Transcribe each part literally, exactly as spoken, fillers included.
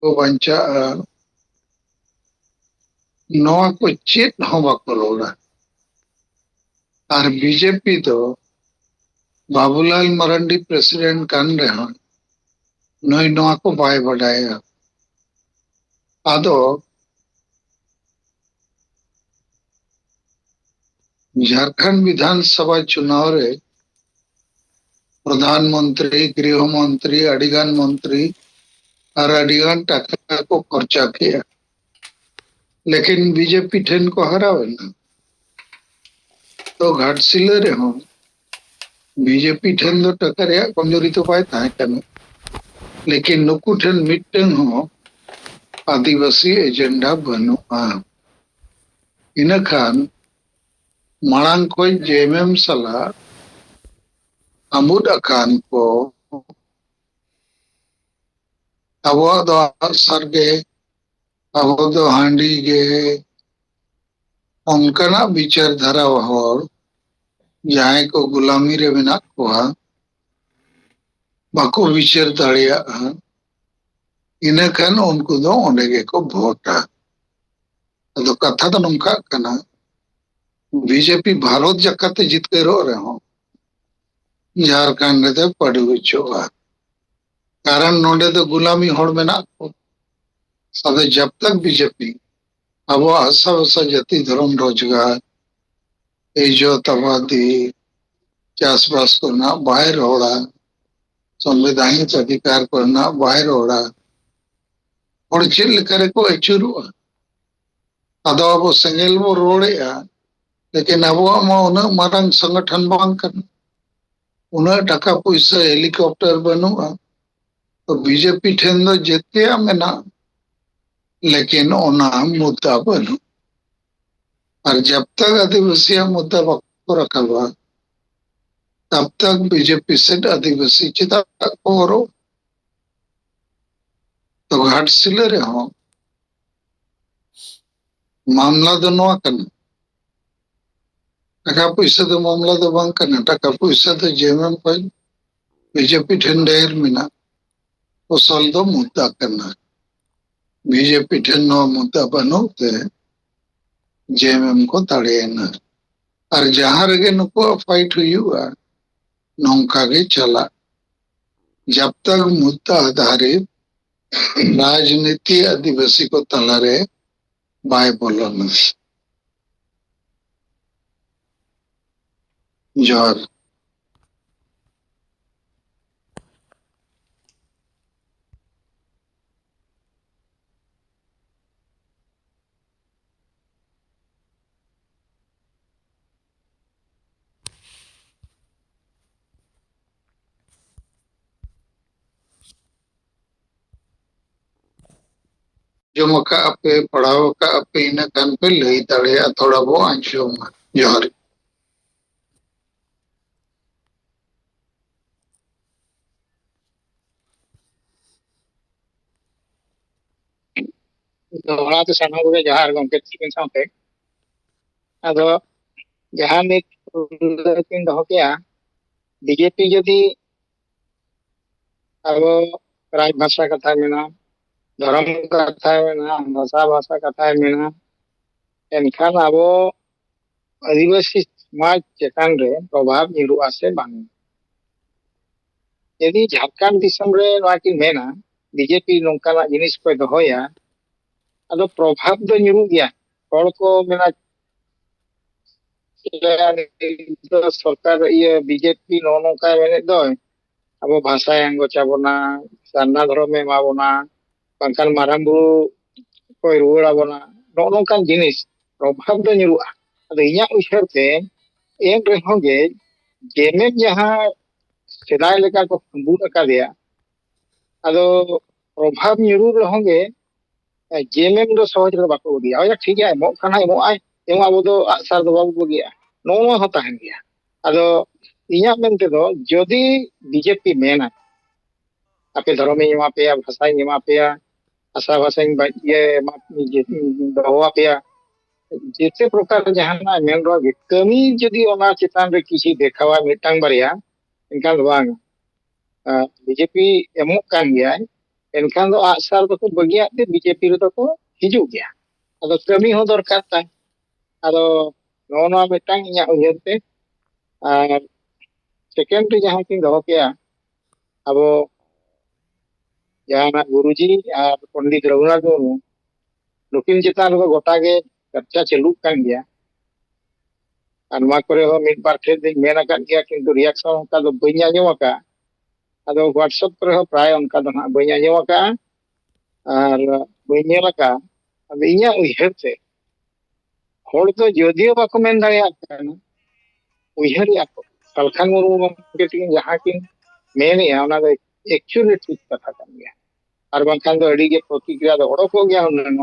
ᱠᱚ ᱵᱟᱧᱪᱟᱜᱼᱟ, ᱱᱚᱣᱟ ᱠᱚ ᱪᱮᱫ ᱦᱚᱸ ᱵᱟᱠᱚ ᱨᱚᱲᱟ᱾ ᱟᱨ ᱵᱤᱡᱮᱯᱤ ᱫᱚ ᱵᱟᱵᱩᱞᱟᱞ ᱢᱟᱨᱟᱱᱰᱤ ᱯᱨᱮᱥᱤᱰᱮᱱᱴ ᱠᱟᱱ ᱨᱮᱦᱚᱸ ᱱᱩᱭ ᱱᱚᱣᱟ ᱠᱚ ᱵᱟᱭ ᱵᱟᱰᱟᱭᱟ᱾ ᱟᱫᱚ ᱡᱷᱟᱨᱠᱷᱚᱸᱰ ᱵᱤᱫᱷᱟᱱ ᱥᱚᱵᱷᱟ ᱪᱩᱱᱟᱣ ᱨᱮ ᱯᱨᱚᱫᱷᱟᱱ ᱢᱚᱱᱛᱨᱤ, ᱜᱨᱤᱦᱚ ᱢᱚᱱᱛᱨᱤ, ᱟᱹᱰᱤᱜᱟᱱ ᱢᱚᱱᱛᱨᱤ ᱟᱨ ᱟᱹᱰᱤᱜᱟᱱ ᱴᱟᱠᱟ ᱠᱚ ᱠᱷᱚᱨᱪᱟ ᱠᱮᱜᱼᱟ, ᱞᱮᱠᱤᱱ ᱵᱤᱡᱮᱯᱤ ᱴᱷᱮᱱ ᱠᱚ ᱦᱟᱨᱟᱣ ᱮᱱᱟ᱾ ᱛᱚ ᱜᱷᱟᱴᱥᱤᱞᱟᱹ ᱨᱮᱦᱚᱸ ᱵᱤᱡᱮᱯᱤ ᱴᱷᱮᱱ ᱫᱚ ᱴᱟᱠᱟ ᱨᱮᱭᱟᱜ ᱠᱚᱢᱡᱳᱨᱤ ᱫᱚ ᱵᱟᱭ ᱛᱟᱦᱮᱸ ᱠᱟᱱᱟ, ᱞᱮᱠᱤᱱ ᱱᱩᱠᱩ ᱴᱷᱮᱱ ᱢᱤᱫᱴᱟᱝ ᱦᱚᱸ ᱟᱹᱫᱤᱵᱟᱹᱥᱤ ᱮᱡᱮᱱᱰᱟ ᱵᱟᱹᱱᱩᱜᱼᱟ᱾ ᱤᱱᱟᱹᱠᱷᱟᱱ ᱢᱟᱲᱟᱝ ᱠᱷᱚᱱ ᱡᱮ ᱮᱢ ᱮᱢ ᱥᱟᱞᱟᱜ ᱟᱹᱢᱩᱫ ᱟᱠᱟᱱ ᱠᱚ, ᱟᱵᱚᱣᱟᱜ ᱫᱚ ᱟᱜᱼᱥᱟᱨ ᱜᱮ, ᱟᱵᱚ ᱫᱚ ᱦᱟᱺᱰᱤ ᱜᱮ, ᱚᱱᱠᱟᱱᱟᱜ ᱵᱤᱪᱟᱹᱨ ᱫᱷᱟᱨᱟ ᱦᱚᱲ ᱡᱟᱦᱟᱸᱭ ᱠᱚ ᱜᱩᱞᱟᱢᱤ ᱨᱮ ᱢᱮᱱᱟᱜ ᱠᱚᱣᱟ, ᱵᱟᱠᱚ ᱵᱤᱪᱟᱹᱨ ᱫᱟᱲᱮᱭᱟᱜᱼᱟ, ᱤᱱᱟᱹᱠᱷᱟᱱ ᱩᱱᱠᱩ ᱫᱚ ᱚᱸᱰᱮ ᱜᱮᱠᱚ ᱵᱷᱳᱴᱟ᱾ ᱟᱫᱚ ᱠᱟᱛᱷᱟ ᱫᱚ ᱱᱚᱝᱠᱟᱜ ᱠᱟᱱᱟ, ᱵᱤᱡᱮᱯᱤ ᱵᱷᱟᱨᱚᱛ ᱡᱟᱠᱟᱛ ᱛᱮ ᱡᱤᱛᱠᱟᱹᱨᱚᱜ ᱨᱮᱦᱚᱸ ᱡᱷᱟᱨᱠᱷᱚᱸᱰ ᱨᱮᱫᱚ ᱯᱟᱹᱰᱩ ᱦᱚᱪᱚᱜᱼᱟ᱾ ᱠᱟᱨᱚᱱ ᱱᱚᱰᱮ ᱫᱚ ᱜᱩᱞᱟᱢᱤ ᱦᱚᱲ ᱢᱮᱱᱟᱜ ᱠᱚ᱾ ᱟᱫᱚ ᱡᱟᱵ ᱛᱟᱠ ᱵᱤᱡᱮᱯᱤ ᱟᱵᱚᱣᱟᱜ ᱦᱟᱥᱟ ᱵᱷᱟᱥᱟ, ᱡᱟᱹᱛᱤ, ᱫᱷᱚᱨᱚᱢ, ᱨᱳᱡᱽᱜᱟᱨ, ᱤᱡᱽᱡᱚᱛ ᱟᱵᱟᱫᱤ, ᱪᱟᱥᱵᱟᱥ ᱠᱚᱨᱮᱱᱟᱜ ᱵᱟᱭ ᱨᱚᱲᱟ, ᱥᱚᱝᱵᱤᱫᱷᱟᱱᱤᱠ ᱚᱫᱷᱤᱠᱟᱨ ᱠᱚᱨᱮᱱᱟᱜ ᱵᱟᱭ ᱨᱚᱲᱟ, ᱦᱚᱲ ᱪᱮᱫ ᱞᱮᱠᱟ ᱨᱮᱠᱚ ᱟᱹᱪᱩᱨᱚᱜᱼᱟ? ᱟᱫᱚ ᱟᱵᱚ ᱥᱮᱸᱜᱮᱞ ᱵᱚ ᱨᱚᱲᱮᱜᱼᱟ, ᱞᱮᱠᱤᱱ ᱟᱵᱚᱣᱟᱜ ᱢᱟ ᱩᱱᱟᱹᱜ ᱢᱟᱨᱟᱝ ᱥᱚᱝᱜᱚᱴᱷᱚᱱ ᱵᱟᱝ ᱠᱟᱱᱟ, ᱩᱱᱟᱹᱜ ᱴᱟᱠᱟ ᱯᱩᱭᱥᱟᱹ, ᱦᱮᱞᱤᱠᱚᱯᱴᱟᱨ ᱵᱟᱹᱱᱩᱜᱼᱟ᱾ ᱛᱚ ᱵᱤᱡᱮᱯᱤ ᱴᱷᱮᱱ ᱫᱚ ᱡᱮᱛᱮᱭᱟᱜ ᱢᱮᱱᱟᱜᱼᱟ, ᱞᱮᱠᱤᱱ ᱚᱱᱟ ᱢᱩᱫᱫᱟ ᱵᱟᱹᱱᱩᱜ᱾ ᱟᱨ ᱡᱟᱵ ᱛᱟᱠ ᱟᱹᱫᱤᱵᱟᱹᱥᱤᱭᱟᱜ ᱢᱩᱫᱫᱟ ᱵᱟᱠᱚ ᱨᱟᱠᱟᱵᱟ, ᱛᱟᱵ ᱛᱟᱠ ᱵᱤᱡᱮᱯᱤ ᱥᱮᱫ ᱟᱹᱫᱤᱵᱟᱹᱥᱤ ᱪᱮᱫᱟᱜ ᱠᱚ ᱦᱚᱨᱚᱜ? ᱛᱚ ᱜᱷᱟᱴᱥᱤᱞᱟᱹ ᱨᱮᱦᱚᱸ ᱢᱟᱢᱞᱟ ᱫᱚ ᱱᱚᱣᱟ ᱠᱟᱱᱟ, ᱴᱟᱠᱟ ᱯᱩᱭᱥᱟᱹ ᱫᱚ ᱢᱟᱢᱞᱟ ᱫᱚ ᱵᱟᱝ ᱠᱟᱱᱟ᱾ ᱴᱟᱠᱟ ᱯᱩᱭᱥᱟᱹ ᱫᱚ ᱡᱮ ᱮᱢ ᱮᱢ ᱠᱷᱚᱱ ᱵᱤᱡᱮᱯᱤ ᱴᱷᱮᱱ ᱰᱷᱮᱨ ᱢᱮᱱᱟᱜ, ᱯᱷᱚᱥᱚᱞ ᱫᱚ ᱢᱩᱫᱫᱟ ᱠᱟᱱᱟ᱾ ᱵᱤᱡᱮᱯᱤ ᱴᱷᱮᱱ ᱱᱚᱣᱟ ᱢᱩᱫᱽᱫᱟ ᱵᱟᱹᱱᱩᱜ ᱛᱮ ᱡᱮ ᱮᱢ ᱮᱢ ᱠᱚ ᱫᱟᱲᱮᱭᱮᱱᱟ᱾ ᱟᱨ ᱡᱟᱦᱟᱸ ᱨᱮᱜᱮ ᱱᱩᱠᱩᱣᱟᱜ ᱯᱷᱟᱭᱤᱴ ᱦᱩᱭᱩᱜᱼᱟ, ᱱᱚᱝᱠᱟ ᱜᱮ ᱪᱟᱞᱟᱜ᱾ ᱡᱟᱵ ᱛᱟᱠ ᱢᱩᱫᱽᱫᱟ ᱟᱫᱷᱟᱨᱤᱛ ᱨᱟᱡᱽᱱᱤᱛᱤ ᱟᱹᱫᱤᱵᱟᱹᱥᱤ ᱠᱚ ᱛᱟᱞᱟᱨᱮ ᱵᱟᱭ ᱵᱚᱞᱚᱱᱟ᱾ ᱡᱚᱦᱟᱨ᱾ ᱟᱸᱡᱚᱢ ᱟᱠᱟᱫᱼᱟ ᱯᱮ, ᱯᱟᱲᱦᱟᱣ ᱟᱠᱟᱫᱼᱟ ᱯᱮ, ᱤᱱᱟᱹ ᱠᱷᱟᱱ ᱯᱮ ᱞᱟᱹᱭ ᱫᱟᱲᱮᱭᱟᱜᱼᱟ, ᱛᱷᱚᱲᱟ ᱵᱚ ᱟᱸᱡᱚᱢᱟ᱾ ᱡᱚᱦᱟᱨ᱾ ᱫᱚᱦᱲᱟ ᱛᱮ ᱥᱟᱱᱟᱢ ᱠᱚᱜᱮ ᱡᱚᱦᱟᱨ ᱜᱚᱢᱠᱮ ᱛᱤᱠᱤᱱ ᱥᱟᱶᱛᱮ᱾ ᱟᱫᱚ ᱡᱟᱦᱟᱸ ᱱᱤᱛ ᱩᱞᱞᱮᱠᱷ ᱤᱧ ᱫᱚᱦᱚ ᱠᱮᱜᱼᱟ, ᱵᱤᱡᱮᱯᱤ ᱡᱩᱫᱤ ᱟᱵᱚ ᱨᱟᱡᱽ ᱵᱷᱟᱥᱟ ᱠᱟᱛᱷᱟ ᱢᱮᱱᱟᱜᱼᱟ, ᱫᱷᱚᱨᱚᱢ ᱠᱟᱛᱷᱟ ᱢᱮᱱᱟᱜᱼᱟ, ᱵᱷᱟᱥᱟ ᱵᱷᱟᱥᱟ ᱠᱟᱛᱷᱟ ᱢᱮᱱᱟᱜᱼᱟ, ᱮᱱᱠᱷᱟᱱ ᱟᱵᱚ ᱟᱹᱫᱤᱵᱟᱹᱥᱤ ᱥᱚᱢᱟᱡᱽ ᱪᱮᱛᱟᱱ ᱨᱮ ᱯᱨᱚᱵᱷᱟᱵᱽ ᱧᱩᱨᱩᱜᱼᱟ ᱥᱮ ᱵᱟᱝ? ᱡᱩᱫᱤ ᱡᱷᱟᱲᱠᱷᱚᱸᱰ ᱫᱤᱥᱚᱢ ᱨᱮ ᱱᱚᱣᱟ ᱠᱤᱱ ᱢᱮᱱᱟ, ᱵᱤᱡᱮᱯᱤ ᱱᱚᱝᱠᱟᱱᱟᱜ ᱡᱤᱱᱤᱥ ᱠᱚᱭ ᱫᱚᱦᱚᱭᱟ, ᱟᱫᱚ ᱯᱨᱚᱵᱷᱟᱵᱽ ᱫᱚ ᱧᱩᱨᱩᱜ ᱜᱮᱭᱟ᱾ ᱦᱚᱲ ᱠᱚ ᱢᱮᱱᱟ, ᱪᱮᱫ ᱫᱚ ᱥᱚᱨᱠᱟᱨ, ᱤᱭᱟᱹ, ᱵᱤᱡᱮᱯᱤ ᱱᱚᱜᱼᱚ ᱱᱚᱝᱠᱟᱭ ᱢᱮᱱᱮᱫ ᱫᱚᱭ, ᱟᱵᱚ ᱵᱷᱟᱥᱟᱭ ᱟᱸᱜᱚᱪ ᱟᱵᱚᱱᱟ, ᱥᱟᱨᱱᱟ ᱫᱷᱚᱨᱚᱢᱮ ᱮᱢᱟ ᱵᱚᱱᱟ, ᱵᱟᱝᱠᱷᱟᱱ ᱢᱟᱨᱟᱝ ᱵᱩᱨᱩ ᱠᱚᱭ ᱨᱩᱣᱟᱹᱲ ᱟᱵᱚᱱᱟ, ᱱᱚᱜᱼᱚ ᱱᱚᱝᱠᱟᱱ ᱡᱤᱱᱤᱥ ᱯᱨᱚᱵᱷᱟᱵᱽ ᱫᱚ ᱧᱩᱨᱩᱜᱼᱟ᱾ ᱟᱫᱚ ᱤᱧᱟᱹᱜ ᱩᱭᱦᱟᱹᱨ ᱛᱮ ᱮᱱ ᱨᱮᱦᱚᱸ ᱜᱮ ᱡᱮᱢᱮᱱ ᱡᱟᱦᱟᱸ ᱥᱮᱫᱟᱭ ᱞᱮᱠᱟ ᱠᱚ ᱠᱷᱩᱸᱫᱩᱫ ᱟᱠᱟᱫᱮᱭᱟ, ᱟᱫᱚ ᱯᱨᱚᱵᱷᱟᱵᱽ ᱧᱩᱨᱩᱜ ᱨᱮᱦᱚᱸ ᱜᱮ ᱡᱮᱢᱮᱢ ᱫᱚ ᱥᱚᱦᱚᱡ ᱨᱮ ᱵᱟᱠᱚ ᱵᱟᱹᱜᱤᱭᱟ᱾ ᱦᱳᱭ, ᱴᱷᱤᱠ ᱜᱮᱭᱟ, ᱮᱢᱚᱜ ᱠᱷᱟᱱ ᱦᱟᱸᱜ ᱮᱢᱚᱜ ᱟᱭ, ᱮᱢᱚᱜ ᱟᱵᱚ ᱫᱚ ᱟᱜᱼᱥᱟᱨ ᱫᱚ ᱵᱟᱵᱚ ᱵᱟᱹᱜᱤᱭᱟ, ᱱᱚᱜᱼᱚ ᱱᱚᱣᱟ ᱦᱚᱸ ᱛᱟᱦᱮᱱ ᱜᱮᱭᱟ᱾ ᱟᱫᱚ ᱤᱧᱟᱹᱜ ᱢᱮᱱ ᱛᱮᱫᱚ ᱡᱩᱫᱤ ᱵᱤᱡᱮᱯᱤ ᱢᱮᱱᱟ, ᱟᱯᱮ ᱫᱷᱚᱨᱚᱢᱤᱧ ᱮᱢᱟ ᱯᱮᱭᱟ, ᱵᱷᱟᱥᱟᱧ ᱮᱢᱟ ᱯᱮᱭᱟ, ᱵᱷᱟᱥᱟ ᱵᱷᱟᱥᱟᱧ ᱵᱟ-, ᱤᱭᱟᱹ, ᱮᱢᱟ-, ᱤᱭᱟᱹ, ᱫᱚᱦᱚ ᱟᱯᱮᱭᱟ, ᱡᱮᱛᱮ ᱯᱨᱚᱠᱟᱨ ᱡᱟᱦᱟᱱᱟᱜ ᱢᱮᱱ ᱨᱮᱦᱚᱸ ᱜᱮ, ᱠᱟᱹᱢᱤ ᱡᱩᱫᱤ ᱚᱱᱟ ᱪᱮᱛᱟᱱ ᱨᱮ ᱠᱤᱪᱷᱩ ᱫᱮᱠᱷᱟᱣᱟ ᱢᱤᱫᱴᱟᱝ ᱵᱟᱨᱭᱟ, ᱮᱱᱠᱷᱟᱱ ᱫᱚ ᱵᱟᱝ᱾ ᱟᱸ, ᱵᱤᱡᱮᱯᱤ ᱮᱢᱚᱜ ᱠᱟᱱ ᱜᱮᱭᱟᱭ, ᱮᱱᱠᱷᱟᱱ ᱫᱚ ᱟᱜᱼᱥᱟᱨ ᱫᱚᱠᱚ ᱵᱟᱹᱜᱤᱭᱟᱜ ᱛᱮ ᱵᱤᱡᱮᱯᱤ ᱨᱮᱫᱚ ᱠᱚ ᱦᱤᱡᱩᱜ ᱜᱮᱭᱟ᱾ ᱟᱫᱚ ᱠᱟᱹᱢᱤ ᱦᱚᱸ ᱫᱚᱨᱠᱟᱨ ᱛᱟᱭ᱾ ᱟᱫᱚ ᱱᱚᱜᱼᱚ ᱱᱚᱣᱟ ᱢᱤᱫᱴᱟᱝ ᱤᱧᱟᱹᱜ ᱩᱭᱦᱟᱹᱨ ᱛᱮ᱾ ᱟᱨ ᱥᱮᱠᱮᱱᱰ ᱨᱮ ᱡᱟᱦᱟᱸ ᱠᱤᱱ ᱫᱚᱦᱚ ᱠᱮᱜᱼᱟ, ᱟᱵᱚ ᱡᱟᱦᱟᱱᱟᱜ ᱜᱩᱨᱩᱡᱤ ᱟᱨ ᱯᱚᱱᱰᱤᱛ ᱨᱚᱜᱷᱩᱱᱟᱛᱷ ᱢᱩᱨᱢᱩ, ᱱᱩᱠᱤᱱ ᱪᱮᱛᱟᱱ ᱨᱮᱫᱚ ᱜᱚᱴᱟ ᱜᱮ ᱪᱟᱨᱪᱟ ᱪᱟᱹᱞᱩᱜ ᱠᱟᱱ ᱜᱮᱭᱟ᱾ ᱟᱨ ᱱᱚᱣᱟ ᱠᱚᱨᱮ ᱦᱚᱸ ᱢᱤᱫ ᱵᱟᱨ ᱴᱷᱮᱱ ᱫᱚᱧ ᱢᱮᱱ ᱟᱠᱟᱫ ᱜᱮᱭᱟ, ᱠᱤᱱᱛᱩ ᱨᱤᱭᱟᱠᱥᱚᱱ ᱚᱱᱠᱟ ᱫᱚ ᱵᱟᱹᱧ ᱟᱸᱡᱚᱢ ᱟᱠᱟᱫᱼᱟ᱾ ᱟᱫᱚ WhatsApp ᱠᱚᱨᱮ ᱦᱚᱸ ᱯᱨᱟᱭ ᱚᱱᱠᱟ ᱫᱚ ᱱᱟᱦᱟᱜ ᱵᱟᱹᱧ ᱟᱸᱡᱚᱢ ᱟᱠᱟᱫᱼᱟ ᱟᱨ ᱵᱟᱹᱧ ᱧᱮᱞ ᱟᱠᱟᱫᱼᱟ᱾ ᱟᱫᱚ ᱤᱧᱟᱹᱜ ᱩᱭᱦᱟᱹᱨ ᱛᱮ ᱦᱚᱲ ᱫᱚ ᱡᱳᱫᱤᱭᱳ ᱵᱟᱠᱚ ᱢᱮᱱ ᱫᱟᱲᱮᱭᱟᱜ ᱠᱟᱱᱟ, ᱩᱭᱦᱟᱹᱨᱮᱜᱼᱟ ᱠᱚ᱾ ᱥᱟᱞᱠᱷᱟᱱ ᱢᱩᱨᱢᱩ ᱜᱚᱢᱠᱮ ᱛᱟᱹᱠᱤᱱ ᱡᱟᱦᱟᱸ ᱠᱤᱱ ᱢᱮᱱᱮᱜᱼᱟ, ᱚᱱᱟ ᱫᱚ ᱮᱠᱪᱩᱭᱮᱞᱤ ᱴᱷᱤᱠ ᱠᱟᱛᱷᱟ ᱠᱟᱱ ᱜᱮᱭᱟ᱾ ᱟᱨ ᱵᱟᱝᱠᱷᱟᱱ ᱫᱚ ᱟᱹᱰᱤ ᱜᱮ ᱯᱨᱚᱛᱤᱠᱨᱤᱭᱟ ᱫᱚ ᱚᱰᱚᱠᱚᱜ ᱜᱮᱭᱟ ᱦᱩᱱᱟᱹᱝ᱾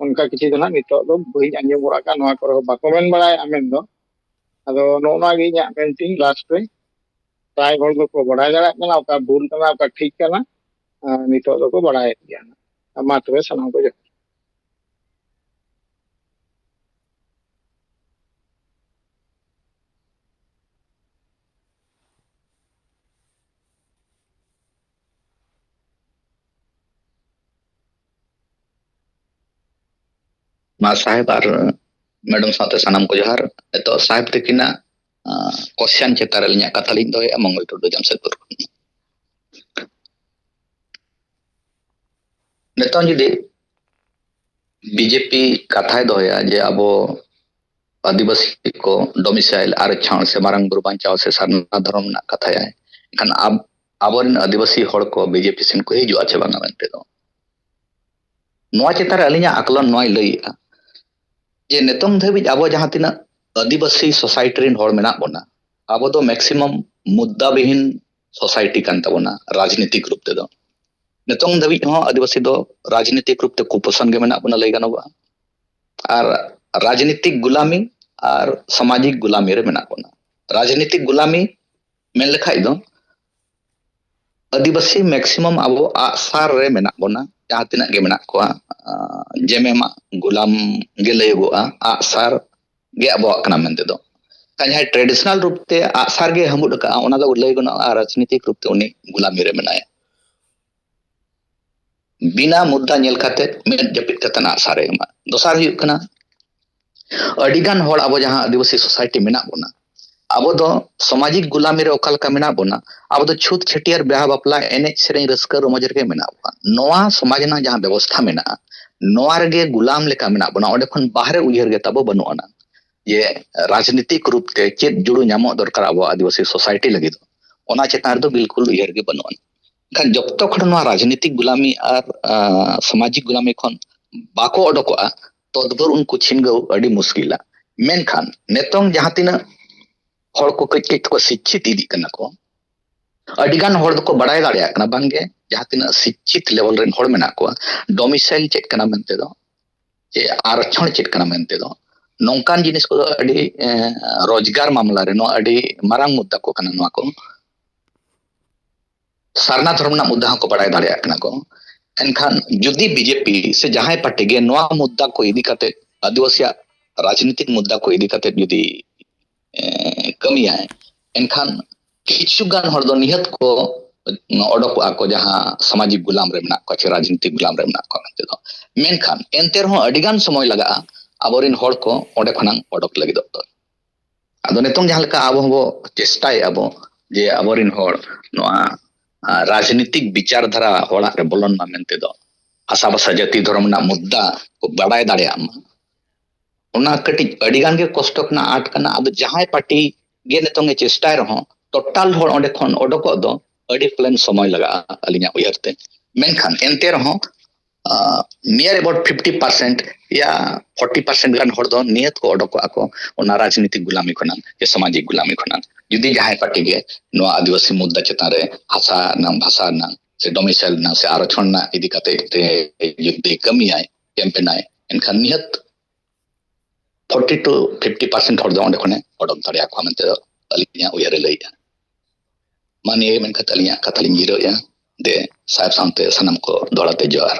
ᱚᱱᱠᱟ ᱠᱤᱪᱷᱩ ᱫᱚ ᱱᱟᱦᱟᱜ ᱱᱤᱛᱚᱜ ᱫᱚ ᱵᱟᱹᱧ ᱟᱸᱡᱚᱢ ᱜᱚᱫ ᱟᱠᱟᱫ, ᱱᱚᱣᱟ ᱠᱚᱨᱮ ᱦᱚᱸ ᱵᱟᱠᱚ ᱢᱮᱱ ᱵᱟᱲᱟᱭᱮᱫᱼᱟ ᱢᱮᱱᱫᱚ᱾ ᱟᱫᱚ ᱱᱚᱜᱼᱚ ᱱᱚᱣᱟ ᱜᱮ ᱤᱧᱟᱹᱜ ᱢᱮᱱ ᱛᱤᱧ ᱞᱟᱥᱴ ᱨᱮ, ᱯᱨᱟᱭ ᱦᱚᱲ ᱫᱚᱠᱚ ᱵᱟᱲᱟᱭ ᱫᱟᱲᱮᱭᱟᱜ ᱠᱟᱱᱟ ᱚᱠᱟ ᱵᱷᱩᱞ ᱠᱟᱱᱟ, ᱚᱠᱟ ᱴᱷᱤᱠ ᱠᱟᱱᱟ᱾ ᱟᱨ ᱱᱤᱛᱚᱜ ᱫᱚᱠᱚ ᱵᱟᱲᱟᱭᱮᱫ ᱜᱮᱭᱟ᱾ ᱢᱟ ᱛᱚᱵᱮ ᱥᱟᱱᱟᱢ ᱠᱚ ᱡᱚᱦᱟᱨ᱾ ᱢᱟ ᱥᱟᱦᱮᱵᱽ ᱟᱨ ᱢᱮᱰᱟᱢ ᱥᱟᱶᱛᱮ ᱥᱟᱱᱟᱢ ᱠᱚ ᱡᱚᱦᱟᱨ᱾ ᱱᱤᱛᱚᱜ ᱥᱟᱦᱮᱵᱽ ᱛᱟᱹᱠᱤᱱᱟᱜ, ᱟᱸ, ᱠᱚᱥᱪᱟᱱ ᱪᱮᱛᱟᱱ ᱨᱮ ᱟᱹᱞᱤᱧᱟᱜ ᱠᱟᱛᱷᱟ ᱞᱤᱧ ᱫᱚᱦᱚᱭᱮᱫᱼᱟ, ᱢᱚᱝᱜᱚᱞ ᱴᱩᱰᱩ, ᱡᱟᱢᱥᱮᱫᱽᱯᱩᱨ ᱠᱷᱚᱱ᱾ ᱱᱤᱛᱚᱝ ᱡᱩᱫᱤ ᱵᱤᱡᱮᱯᱤ ᱠᱟᱛᱷᱟᱭ ᱫᱚᱦᱚᱭᱟ ᱡᱮ ᱟᱵᱚ ᱟᱹᱫᱤᱵᱟᱹᱥᱤ ᱠᱚ ᱰᱚᱢᱤᱥᱟᱭᱤᱞ ᱟᱨᱮᱪᱷᱟᱣ ᱥᱮ ᱢᱟᱨᱟᱝ ᱵᱩᱨᱩ ᱵᱟᱧᱪᱟᱣ ᱥᱮ ᱥᱟᱨᱱᱟ ᱫᱷᱚᱨᱚᱢ ᱨᱮᱱᱟᱜ ᱠᱟᱛᱷᱟᱭᱟᱭ, ᱮᱱᱠᱷᱟᱱ ᱟᱵ-, ᱟᱵᱚᱨᱮᱱ ᱟᱹᱫᱤᱵᱟᱹᱥᱤ ᱦᱚᱲ ᱠᱚ ᱵᱤᱡᱮᱯᱤ ᱥᱮᱱ ᱠᱚ ᱦᱤᱡᱩᱜᱼᱟ ᱪᱮ ᱵᱟᱝᱟ ᱢᱮᱱᱛᱮ ᱫᱚ᱾ ᱱᱚᱣᱟ ᱪᱮᱛᱟᱱ ᱨᱮ ᱟᱹᱞᱤᱧᱟᱜ ᱟᱠᱞᱚᱱ ᱱᱚᱣᱟᱭ ᱞᱟᱹᱭᱮᱜᱼᱟ ᱡᱮ ᱱᱤᱛᱚᱝ ᱫᱷᱟᱹᱵᱤᱡ ᱟᱵᱚ ᱡᱟᱦᱟᱸ ᱛᱤᱱᱟᱹᱜ ᱟᱹᱫᱤᱵᱟᱹᱥᱤ ᱥᱳᱥᱟᱭᱴᱤ ᱨᱮᱱ ᱦᱚᱲ ᱢᱮᱱᱟᱜ ᱵᱚᱱᱟ, ᱟᱵᱚ ᱫᱚ ᱢᱮᱠᱥᱤᱢᱟᱢ ᱢᱩᱫᱽᱫᱟ ᱵᱤᱦᱤᱱ ᱥᱳᱥᱟᱭᱴᱤ ᱠᱟᱱ ᱛᱟᱵᱚᱱᱟ ᱨᱟᱡᱽᱱᱤᱛᱤᱠ ᱨᱩᱯ ᱛᱮᱫᱚ᱾ ᱱᱤᱛᱚᱝ ᱫᱷᱟᱹᱵᱤᱡ ᱦᱚᱸ ᱟᱹᱫᱤᱵᱟᱹᱥᱤ ᱫᱚ ᱨᱟᱡᱽᱱᱤᱛᱤᱠ ᱨᱩᱯ ᱛᱮ ᱠᱩᱯᱚᱥᱚᱱ ᱜᱮ ᱢᱮᱱᱟᱜ ᱵᱚᱱᱟ ᱞᱟᱹᱭ ᱜᱟᱱᱚᱜᱼᱟ᱾ ᱟᱨ ᱨᱟᱡᱽᱱᱤᱛᱤᱠ ᱜᱩᱞᱟᱢᱤ ᱟᱨ ᱥᱟᱢᱟᱡᱤᱠ ᱜᱩᱞᱟᱢᱤ ᱨᱮ ᱢᱮᱱᱟᱜ ᱵᱚᱱᱟ᱾ ᱨᱟᱡᱽᱱᱤᱛᱤᱠ ᱜᱩᱞᱟᱢᱤ ᱢᱮᱱ ᱞᱮᱠᱷᱟᱡ ᱫᱚ ᱟᱹᱫᱤᱵᱟᱹᱥᱤ ᱢᱮᱠᱥᱤᱢᱟᱢ ᱟᱵᱚ ᱟᱜᱼᱥᱟᱨ ᱨᱮ ᱢᱮᱱᱟᱜ ᱵᱚᱱᱟ, ᱡᱟᱦᱟᱸ ᱛᱤᱱᱟᱹᱜ ᱜᱮ ᱢᱮᱱᱟᱜ ᱠᱚᱣᱟ, ᱟᱸ, ᱡᱮᱢᱮᱢᱟᱜ ᱜᱩᱞᱟᱢ ᱜᱮ ᱞᱟᱹᱭᱚᱜᱚᱜᱼᱟ, ᱟᱜᱼᱥᱟᱨ ᱜᱮ ᱟᱵᱚᱣᱟᱜ ᱠᱟᱱᱟ ᱢᱮᱱᱛᱮ ᱫᱚ᱾ ᱠᱷᱟᱱ ᱡᱟᱦᱟᱸᱭ ᱴᱨᱮᱰᱤᱥᱚᱱᱟᱞ ᱨᱩᱯ ᱛᱮ ᱟᱜᱼᱥᱟᱨ ᱜᱮ ᱦᱟᱹᱢᱵᱩᱫ ᱟᱠᱟᱫᱼᱟ, ᱚᱱᱟ ᱫᱚ ᱞᱟᱹᱭ ᱜᱟᱱᱚᱜᱼᱟ ᱨᱟᱡᱽᱱᱤᱛᱤᱠ ᱨᱩᱯ ᱛᱮ ᱩᱱᱤ ᱜᱩᱞᱟᱢᱤ ᱨᱮ ᱢᱮᱱᱟᱭᱟ᱾ ᱵᱤᱱᱟ ᱢᱩᱫᱽᱫᱟ ᱧᱮᱞ ᱠᱟᱛᱮ ᱢᱮᱫ ᱡᱟᱹᱯᱤᱫ ᱠᱟᱛᱮ ᱟᱜ ᱥᱟᱨᱮ ᱮᱢᱟ᱾ ᱫᱚᱥᱟᱨ ᱦᱩᱭᱩᱜ ᱠᱟᱱᱟ, ᱟᱹᱰᱤ ᱜᱟᱱ ᱦᱚᱲ ᱟᱵᱚ ᱡᱟᱦᱟᱸ ᱟᱹᱫᱤᱵᱟᱹᱥᱤ ᱥᱳᱥᱟᱭᱴᱤ ᱢᱮᱱᱟᱜ ᱵᱚᱱᱟ, ᱟᱵᱚ ᱫᱚ ᱥᱟᱢᱟᱡᱤᱠ ᱜᱩᱞᱟᱢᱤ ᱨᱮ ᱚᱠᱟ ᱞᱮᱠᱟ ᱢᱮᱱᱟᱜ ᱵᱚᱱᱟ, ᱟᱵᱚ ᱫᱚ ᱪᱷᱩᱛ ᱪᱷᱟᱹᱴᱭᱟᱹᱨ, ᱵᱤᱦᱟ ᱵᱟᱯᱞᱟ, ᱮᱱᱮᱡ ᱥᱮᱨᱮᱧ, ᱨᱟᱹᱥᱠᱟᱹ ᱨᱚᱢᱚᱡᱽ ᱨᱮᱜᱮ ᱢᱮᱱᱟᱜ ᱵᱚᱱᱟ᱾ ᱱᱚᱣᱟ ᱥᱚᱢᱟᱡᱽ ᱨᱮᱱᱟᱜ ᱡᱟᱦᱟᱸ ᱵᱮᱵᱚᱥᱛᱷᱟ ᱢᱮᱱᱟᱜᱼᱟ, ᱱᱚᱣᱟ ᱨᱮᱜᱮ ᱜᱩᱞᱟᱢ ᱞᱮᱠᱟ ᱢᱮᱱᱟᱜ ᱵᱚᱱᱟ, ᱚᱸᱰᱮ ᱠᱷᱚᱱ ᱵᱟᱦᱨᱮ ᱩᱭᱦᱟᱹᱨ ᱜᱮ ᱛᱟᱵᱚ ᱵᱟᱹᱱᱩᱜ ᱟᱱᱟ᱾ ᱡᱮ ᱨᱟᱡᱽᱱᱤᱛᱤᱠ ᱨᱩᱯ ᱛᱮ ᱪᱮᱫ ᱡᱩᱲᱩ ᱧᱟᱢᱚᱜ ᱫᱚᱨᱠᱟᱨ ᱟᱵᱚ ᱟᱹᱫᱤᱵᱟᱹᱥᱤ ᱥᱳᱥᱟᱭᱴᱤ ᱞᱟᱹᱜᱤᱫ, ᱚᱱᱟ ᱪᱮᱛᱟᱱ ᱨᱮᱫᱚ ᱵᱤᱞᱠᱩᱞ ᱩᱭᱦᱟᱹᱨ ᱜᱮ ᱵᱟᱹᱱᱩᱜ ᱟᱱᱟ᱾ ᱮᱱᱠᱷᱟᱱ ᱡᱚᱛᱚ ᱠᱷᱚᱱ ᱱᱚᱣᱟ ᱨᱟᱡᱽᱱᱤᱛᱤᱠ ᱜᱩᱞᱟᱢᱤ ᱟᱨ, ᱟᱸ, ᱥᱟᱢᱟᱡᱤᱠ ᱜᱩᱞᱟᱢᱤ ᱠᱷᱚᱱ ᱵᱟᱠᱚ ᱚᱰᱚᱠᱚᱜᱼᱟ, ᱛᱚᱫᱵᱷᱳᱨ ᱩᱱᱠᱩ ᱪᱷᱤᱱᱜᱟᱹᱣ ᱟᱹᱰᱤ ᱢᱩᱥᱠᱤᱞᱟ᱾ ᱢᱮᱱᱠᱷᱟᱱ ᱱᱤᱛᱚᱝ ᱡᱟᱦᱟᱸ ᱛᱤᱱᱟᱹᱜ ᱦᱚᱲ ᱠᱚ ᱠᱟᱹᱡ ᱠᱟᱹᱡ ᱛᱮᱠᱚ ᱥᱤᱪᱪᱷᱤᱛ ᱤᱫᱤᱜ ᱠᱟᱱᱟ ᱠᱚ, ᱟᱹᱰᱤ ᱜᱟᱱ ᱦᱚᱲ ᱫᱚᱠᱚ ᱵᱟᱲᱟᱭ ᱫᱟᱲᱮᱭᱟᱜ ᱠᱟᱱᱟ ᱵᱟᱝᱜᱮ ᱡᱟᱦᱟᱸ ᱛᱤᱱᱟᱹᱜ ᱥᱤᱪᱪᱷᱤᱛ ᱞᱮᱵᱮᱞ ᱨᱮᱱ ᱦᱚᱲ ᱢᱮᱱᱟᱜ ᱠᱚᱣᱟ, ᱰᱚᱢᱤᱥᱟᱭᱤᱞ ᱪᱮᱫ ᱠᱟᱱᱟ ᱢᱮᱱᱛᱮ ᱫᱚ, ᱡᱮ ᱟᱨᱚᱪᱷᱚᱬ ᱪᱮᱫ ᱠᱟᱱᱟ ᱢᱮᱱᱛᱮ ᱫᱚ, ᱱᱚᱝᱠᱟᱱ ᱡᱤᱱᱤᱥ ᱠᱚᱫᱚ ᱟᱹᱰᱤ, ᱮᱸ, ᱨᱳᱡᱽᱜᱟᱨ ᱢᱟᱢᱞᱟ ᱨᱮ ᱱᱚᱣᱟ ᱟᱹᱰᱤ ᱢᱟᱨᱟᱝ ᱢᱩᱫᱽᱫᱟ ᱠᱚ ᱠᱟᱱᱟ ᱱᱚᱣᱟ ᱠᱚ᱾ ᱥᱟᱨᱱᱟ ᱫᱷᱚᱨᱚᱢ ᱨᱮᱱᱟᱜ ᱢᱩᱫᱽᱫᱟ ᱦᱚᱸᱠᱚ ᱵᱟᱲᱟᱭ ᱫᱟᱲᱮᱭᱟᱜ ᱠᱟᱱᱟ ᱠᱚ᱾ ᱮᱱᱠᱷᱟᱱ ᱡᱩᱫᱤ ᱵᱤᱡᱮᱯᱤ ᱥᱮ ᱡᱟᱦᱟᱸᱭ ᱯᱟᱨᱴᱤ ᱜᱮ ᱱᱚᱣᱟ ᱢᱩᱫᱽᱫᱟ ᱠᱚ ᱤᱫᱤ ᱠᱟᱛᱮ, ᱟᱹᱫᱤᱵᱟᱹᱥᱤᱭᱟᱜ ᱨᱟᱡᱽᱱᱤᱛᱤᱠ ᱢᱩᱫᱽᱫᱟ ᱠᱚ ᱤᱫᱤ ᱠᱟᱛᱮ ᱡᱩᱫᱤ, ᱮᱸ, ᱠᱟᱹᱢᱤᱭᱟᱭ, ᱮᱱᱠᱷᱟᱱ ᱠᱤᱪᱷᱩ ᱜᱟᱱ ᱦᱚᱲ ᱫᱚ ᱱᱤᱦᱟᱹᱛ ᱠᱚ ᱚᱰᱚᱠᱚᱜᱼᱟ ᱠᱚ, ᱡᱟᱦᱟᱸ ᱥᱟᱢᱟᱡᱤᱠ ᱜᱩᱞᱟᱢ ᱨᱮ ᱢᱮᱱᱟᱜ ᱠᱚᱣᱟ ᱪᱮ ᱨᱟᱡᱽᱱᱤᱛᱤᱠ ᱜᱩᱞᱟᱢ ᱨᱮ ᱢᱮᱱᱟᱜ ᱠᱚᱣᱟ ᱢᱮᱱᱛᱮ ᱫᱚ᱾ ᱢᱮᱱᱠᱷᱟᱱ ᱮᱱᱛᱮ ᱨᱮᱦᱚᱸ ᱟᱹᱰᱤ ᱜᱟᱱ ᱥᱚᱢᱚᱭ ᱞᱟᱜᱟᱜᱼᱟ ᱟᱵᱚᱨᱮᱱ ᱦᱚᱲ ᱠᱚ ᱚᱸᱰᱮ ᱠᱷᱚᱱᱟᱜ ᱚᱰᱚᱠ ᱞᱟᱹᱜᱤᱫᱚᱜ ᱫᱚ᱾ ᱟᱫᱚ ᱱᱤᱛᱚᱝ ᱡᱟᱦᱟᱸ ᱞᱮᱠᱟ ᱟᱵᱚ ᱦᱚᱸᱵᱚ ᱪᱮᱥᱴᱟᱭᱮᱫᱼᱟ ᱵᱚ ᱡᱮ ᱟᱵᱚᱨᱮᱱ ᱦᱚᱲ ᱱᱚᱣᱟ, ᱟᱸ, ᱨᱟᱡᱽᱱᱤᱛᱤᱠ ᱵᱤᱪᱟᱨ ᱫᱷᱟᱨᱟ ᱦᱚᱲᱟᱜ ᱨᱮ ᱵᱚᱞᱚᱱ ᱢᱟ ᱢᱮᱱᱛᱮ ᱫᱚ, ᱦᱟᱥᱟ ᱵᱷᱟᱥᱟ ᱡᱟᱹᱛᱤ ᱫᱷᱚᱨᱚᱢ ᱨᱮᱱᱟᱜ ᱢᱩᱫᱽᱫᱟ ᱠᱚ ᱵᱟᱰᱟᱭ ᱫᱟᱲᱮᱭᱟᱜ ᱢᱟ, ᱚᱱᱟ ᱠᱟᱹᱴᱤᱡ ᱟᱹᱰᱤ ᱜᱟᱱ ᱜᱮ ᱠᱚᱥᱴᱚ ᱠᱟᱱᱟ, ᱟᱸᱴ ᱠᱟᱱᱟ᱾ ᱟᱫᱚ ᱡᱟᱦᱟᱸᱭ ᱯᱟᱨᱴᱤ ᱜᱮ ᱱᱤᱛᱚᱝ ᱮ ᱪᱮᱥᱴᱟᱭ ᱨᱮᱦᱚᱸ, ᱴᱳᱴᱟᱞ ᱦᱚᱲ ᱚᱸᱰᱮ ᱠᱷᱚᱱ ᱚᱰᱚᱠᱚᱜ ᱫᱚ ᱟᱹᱰᱤ ᱯᱟᱞᱮᱱ ᱥᱚᱢᱚᱭ ᱞᱟᱜᱟᱜᱼᱟ ᱟᱹᱞᱤᱧᱟᱜ ᱩᱭᱦᱟᱹᱨ ᱛᱮ᱾ ᱢᱮᱱᱠᱷᱟᱱ ᱮᱱᱛᱮ ᱨᱮᱦᱚᱸ, ᱟᱸ, near about fifty percent ᱭᱟ forty percent ᱜᱟᱱ ᱦᱚᱲ ᱫᱚ ᱱᱤᱦᱟᱹᱛ ᱠᱚ ᱚᱰᱚᱠᱚᱜᱼᱟ ᱠᱚ ᱚᱱᱟ ᱨᱟᱡᱽᱱᱤᱛᱤᱠ ᱜᱩᱞᱟᱢᱤ ᱠᱷᱚᱱᱟᱜ ᱥᱮ ᱥᱟᱢᱟᱡᱤᱠ ᱜᱩᱞᱟᱢᱤ ᱠᱷᱚᱱᱟᱜ᱾ ᱡᱩᱫᱤ ᱡᱟᱦᱟᱸᱭ ᱯᱟᱨᱴᱤ ᱜᱮ ᱱᱚᱣᱟ ᱟᱹᱫᱤᱵᱟᱹᱥᱤ ᱢᱩᱫᱽᱫᱟ ᱪᱮᱛᱟᱱ ᱨᱮ, ᱦᱟᱥᱟ ᱨᱮᱱᱟᱜ, ᱵᱷᱟᱥᱟ ᱨᱮᱱᱟᱜ ᱥᱮ ᱰᱚᱢᱤᱥᱟᱭᱤᱞ ᱨᱮᱱᱟᱜ ᱥᱮ ᱟᱨᱚᱪᱷᱚᱱ ᱨᱮᱱᱟᱜ ᱤᱫᱤ ᱠᱟᱛᱮ ᱛᱮ ᱡᱩᱫᱤ ᱠᱟᱹᱢᱤᱭᱟᱭ, ᱠᱮᱢᱯᱮᱱᱟᱭ, ᱮᱱᱠᱷᱟᱱ ᱱᱤᱦᱟᱹᱛ forty to fifty percent ᱦᱚᱲ ᱫᱚ ᱚᱸᱰᱮ ᱠᱷᱚᱱᱮ ᱚᱰᱚᱠ ᱫᱟᱲᱮᱭᱟᱠᱚᱣᱟ ᱢᱮᱱᱛᱮ ᱫᱚ ᱟᱹᱞᱤᱧᱟᱜ ᱩᱭᱦᱟᱹᱨ ᱮ ᱞᱟᱹᱭᱮᱫᱼᱟ᱾ ᱢᱟ ᱱᱤᱭᱟᱹ ᱜᱮ ᱢᱮᱱ ᱠᱟᱛᱮ ᱟᱹᱞᱤᱧᱟᱜ ᱠᱟᱛᱷᱟ ᱞᱤᱧ ᱡᱤᱨᱟᱹᱣᱮᱫᱼᱟ᱾ ᱫᱮ ᱥᱟᱦᱮᱵᱽ ᱥᱟᱶᱛᱮ ᱥᱟᱱᱟᱢ ᱠᱚ ᱫᱚᱦᱲᱟ ᱛᱮ ᱡᱚᱦᱟᱨ᱾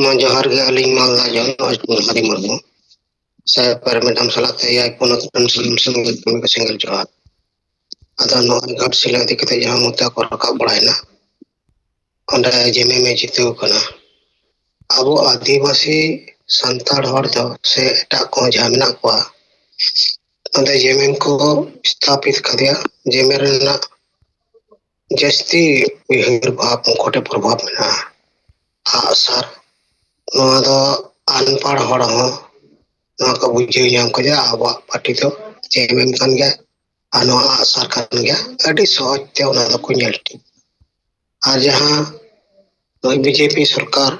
ᱢᱟ ᱡᱚᱦᱟᱨ ᱜᱮ, ᱟᱹᱞᱤᱧ ᱢᱟᱞᱫᱟ ᱡᱚᱱᱚᱜ ᱦᱟᱨᱤ ᱢᱩᱨᱢᱩ, ᱥᱟᱭ ᱯᱮᱨᱮ ᱢᱮᱰᱟᱢ ᱥᱟᱞᱟᱜ ᱛᱮ ᱮᱭᱟᱭ ᱯᱚᱱᱚᱛ ᱨᱮᱱ ᱥᱟᱱᱟᱢ ᱥᱮᱸᱜᱮᱞ ᱠᱟᱹᱢᱤ ᱠᱚ ᱥᱮᱸᱜᱮᱞ ᱡᱚᱦᱟᱨ᱾ ᱟᱫᱚ ᱱᱚᱜᱼᱚᱭ ᱜᱷᱟᱴᱥᱤᱞᱟᱹ ᱤᱫᱤ ᱠᱟᱛᱮ ᱡᱟᱦᱟᱸ ᱢᱩᱫᱫᱟ ᱠᱚ ᱨᱟᱠᱟᱵ ᱵᱟᱲᱟᱭᱮᱱᱟ, ᱚᱸᱰᱮ ᱡᱮᱢᱮᱢ ᱮ ᱡᱤᱛᱟᱹᱣ ᱠᱟᱱᱟ᱾ ᱟᱵᱚ ᱟᱹᱫᱤᱵᱟᱹᱥᱤ ᱥᱟᱱᱛᱟᱲ ᱦᱚᱲ ᱫᱚ ᱥᱮ ᱮᱴᱟᱜ ᱠᱚᱦᱚᱸ ᱡᱟᱦᱟᱸ ᱢᱮᱱᱟᱜ ᱠᱚᱣᱟ, ᱚᱸᱰᱮ ᱡᱮᱢᱮᱢ ᱠᱚ ᱥᱛᱷᱟᱯᱤᱛ ᱠᱟᱫᱮᱭᱟ᱾ ᱡᱮᱢᱮᱢ ᱨᱮᱱᱟᱜ ᱡᱟᱹᱥᱛᱤ ᱩᱭᱦᱟᱹᱨ ᱵᱷᱟᱵᱽ ᱩᱱᱠᱩ ᱴᱷᱮᱱ ᱯᱨᱚᱵᱷᱟᱵᱽ ᱢᱮᱱᱟᱜᱼᱟ᱾ ᱟᱜᱼᱥᱟᱨ, ᱱᱚᱣᱟ ᱫᱚ ᱟᱱᱯᱟᱲ ᱦᱚᱲ ᱦᱚᱸ ᱱᱚᱣᱟ ᱠᱚ ᱵᱩᱡᱷᱟᱹᱣ ᱧᱟᱢ ᱠᱮᱫᱟ, ᱟᱵᱚᱣᱟᱜ ᱯᱟᱨᱴᱤ ᱫᱚ ᱡᱮᱢᱮᱢ ᱠᱟᱱ ᱜᱮᱭᱟ ᱟᱨ ᱱᱚᱣᱟ ᱟᱜᱼᱥᱟᱨ ᱠᱟᱱ ᱜᱮᱭᱟ᱾ ᱟᱹᱰᱤ ᱥᱚᱦᱚᱡ ᱛᱮ ᱚᱱᱟ ᱫᱚᱠᱚ ᱧᱮᱞ ᱴᱷᱤᱠ᱾ ᱟᱨ ᱡᱟᱦᱟᱸ ᱱᱩᱭ ᱵᱤᱡᱮᱯᱤ ᱥᱚᱨᱠᱟᱨ,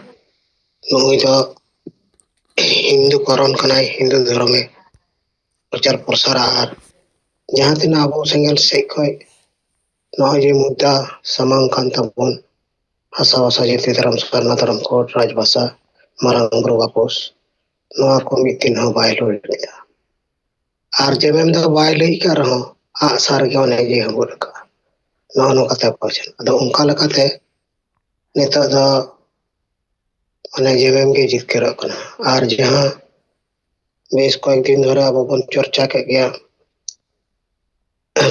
ᱱᱩᱭ ᱫᱚ ᱦᱤᱱᱫᱩ ᱠᱚᱨᱚᱱ ᱠᱟᱱᱟᱭ, ᱦᱤᱱᱫᱩ ᱫᱷᱚᱨᱚᱢᱮ ᱯᱨᱚᱪᱟᱨ ᱯᱨᱚᱥᱟᱨᱟ᱾ ᱟᱨ ᱡᱟᱦᱟᱸ ᱛᱤᱱᱟᱹᱜ ᱟᱵᱚ ᱥᱮᱸᱜᱮᱞ ᱥᱮᱫ ᱠᱷᱚᱱ ᱱᱚᱜᱼᱚᱭ ᱡᱮ ᱢᱩᱫᱫᱟ ᱥᱟᱢᱟᱝ ᱠᱟᱱ ᱛᱟᱵᱚᱱ, ᱦᱟᱥᱟ ᱵᱷᱟᱥᱟ ᱡᱟᱹᱛᱤ ᱫᱷᱚᱨᱚᱢ ᱥᱟᱨᱱᱟ ᱫᱷᱚᱨᱚᱢ ᱠᱳᱰ, ᱨᱟᱡᱽᱵᱷᱟᱥᱟ, ᱢᱟᱨᱟᱝ ᱵᱩᱨᱩ ᱵᱟᱯᱩᱥ, ᱱᱚᱣᱟ ᱠᱚ ᱢᱤᱫ ᱫᱤᱱ ᱦᱚᱸ ᱵᱟᱭ ᱞᱟᱹᱲ ᱞᱮᱫᱟ᱾ ᱟᱨ ᱡᱮᱢᱮᱢ ᱫᱚ ᱵᱟᱭ ᱞᱟᱹᱭ ᱟᱠᱟᱫ ᱨᱮᱦᱚᱸ ᱟᱜᱼᱥᱟᱨ ᱜᱮ ᱚᱱᱮ ᱡᱮ ᱦᱟᱹᱵᱩᱫ ᱟᱠᱟᱫᱼᱟ᱾ ᱱᱚᱜᱼᱚ ᱱᱚᱝᱠᱟᱛᱮ ᱯᱟᱪᱷᱮ ᱟᱫᱚ ᱚᱱᱠᱟ ᱞᱮᱠᱟᱛᱮ ᱱᱤᱛᱚᱜ ᱫᱚ ᱚᱱᱮ ᱡᱮᱢᱮᱢ ᱜᱮ ᱡᱤᱛᱠᱟᱹᱨᱚᱜ ᱠᱟᱱᱟ᱾ ᱟᱨ ᱡᱟᱦᱟᱸ ᱵᱮᱥ ᱠᱚᱭᱮᱠ ᱫᱤᱱ ᱫᱷᱚᱨᱮ ᱟᱵᱚ ᱵᱚᱱ ᱪᱚᱨᱪᱟ ᱠᱮᱫ ᱜᱮᱭᱟ